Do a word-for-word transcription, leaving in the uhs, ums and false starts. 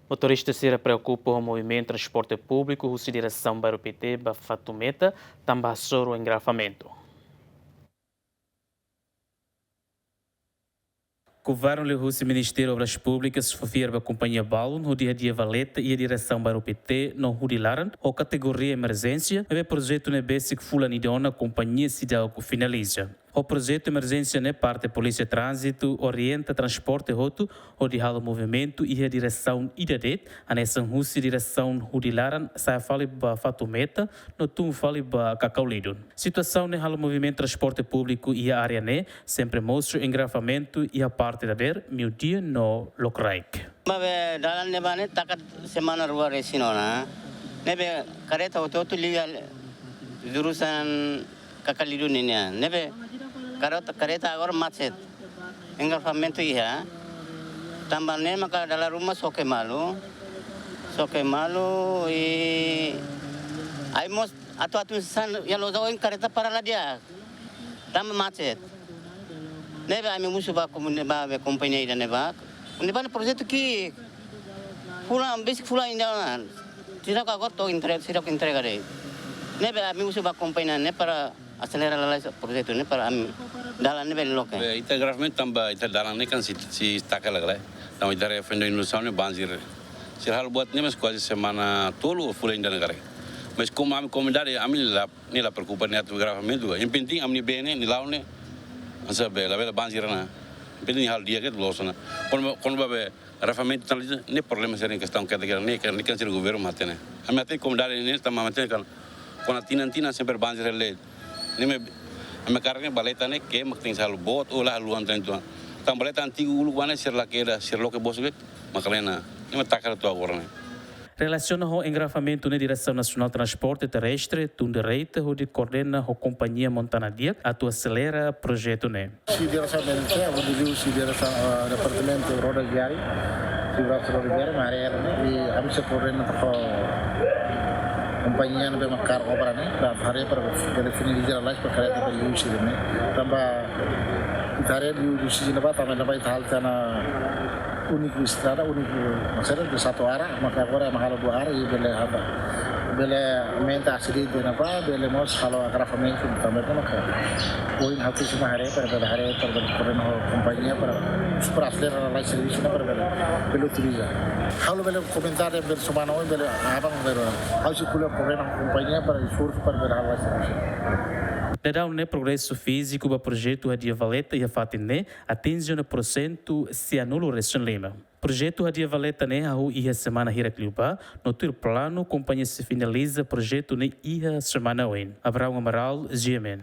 Motorista sira preokupa ho movimentu transporte públiku husi diresaun Bairru Pité ba Fatumeta, tanba hasoru engarrafamentu. Governu liuhusi Ministériu Obras Públikas fó fiar ba kompañia balun hodi hadi'a valeta iha diresaun Bairru Pité no Hudi Laran ho kategoria emerjénsia, maibé projetu ne'e besik fulan ida ona kompañia seidauk finaliza. Ho projetu emerjénsia ne'e parte Polísia Tránzitu orienta transporte hotu hodi halo movimentu iha diresaun ida de'it, hanesan husi diresaun Hudi Laran sa'e fali ba Fatumeta no tun fali ba Kakau Lidun. Situasaun ne'e halo movimentu transporte públiku iha área ne'e sempre mostra engarrafamentu iha parte dadeer, meiudia no lokraik. Maibé dalan ne'ebá ne'e taka semana rua resin ona. Ne'ebé kareta hotu-hotu liu iha jurusan Kakau Lidun nian. Ne'ebé kareta, kareta agora macet. Engarrafamentu iha. Tanba ne'e maka dala ruma xoke malu. Xoke malu i ai mós atu-atu sasán iha loja oin kareta para la di'ak. Tanba macet. Ne'ebé ami husu ba komu-, ba be kompañia ida ne'ebá. Ne'ebá ne'e projetu ki'ik. Fulan, besik fulan ida ona. Seidauk agora to'o entrega, seidauk entrega de'it. Ne'ebé ami husu ba kompañia ne'e para aselera lalais projetu ne'e para ami dalan ne'e bele loke. Be, ita engarrafamentu tanba ita dalan ne'e kan sei, sei taka la galai. Tanba ita haree frente inundasaun ne'e banjir. Sira halo buat ne'e mas kuaze semana tolu fulan ida ona karik. Mas komu ami komunidade, ami la, nia la preokupa nia atu engarrafamentu. Yang penting ami-nia bee ne'e, nia la'o ne'e. Hanesan be, labele banjir ona. Yang penting halo di'ak ke loos ona. Kona, kona ba be, engarrafamentu tan lisa, ne'e problema sira-nia kestaun ketak ne'e, ne'e kan sira governu mak hatene. Ami hatene komunidade ne'e tanba ami hatene kan, kona tinan-tinan sempre banjir hela. Ne'e mak, ami hakarak ne'e valeta ne'e ke mak tenke halo boot, ou la haluha tan tuan. Tanba valeta antigu uluk ba ne'e sira la kedas, sira loke bosok de'it, mak lena. Ne'e mak taka to'o agora ne'e. Relasiona ho engarrafamentu ne'e Diresaun Nasionál Transporte Terrestre tun direita hodi koordena ho kompañia Montana Di'ak atu aselera projetu ne'e. Husi diresaun B N C, hodi liuhusi diresaun, eh, Departamentu Rodoviáriu, Seguransa Rodoviária, mak haree, i ami sei koordena ho kompañia ne'ebé mak hakarak obra ne'e, para haree para bele finaliza lalais para kareta bele liu husi ne'e. Tanba ita haree liu husi ne'ebá, tanba ne'ebá ita halo tiha ona úniku estrada, úniku, maksudnya de satu arah, maka agora mak halo dua arah, i bele hata, bele aumenta asidente ne'ebá, bele mós halo engarrafamentu tanba ne'e maka. Ohin ha'u sei mai haree, para bele haree, para bele koordena ho kompañia, para, para aselera lalais servisu ne'e, para bele, bele utiliza. Ha'u labele komentáriu bele semana oin, bele aban, bele, ha'u sei ko'alia koordena ho kompañia, para esforsu, para bele halo lalais servisu. Daudaun ne'e progresu fíziku ba projetu hadi'a valeta iha fatin ne'e atinje ona porsentu sianulu resin lima. Projetu hadi'a valeta ne'e hahú iha semana hirak liubá, no tuir planu kompañia sei finaliza projetu ne'e iha semana oin. Abraão Amaral, G M N.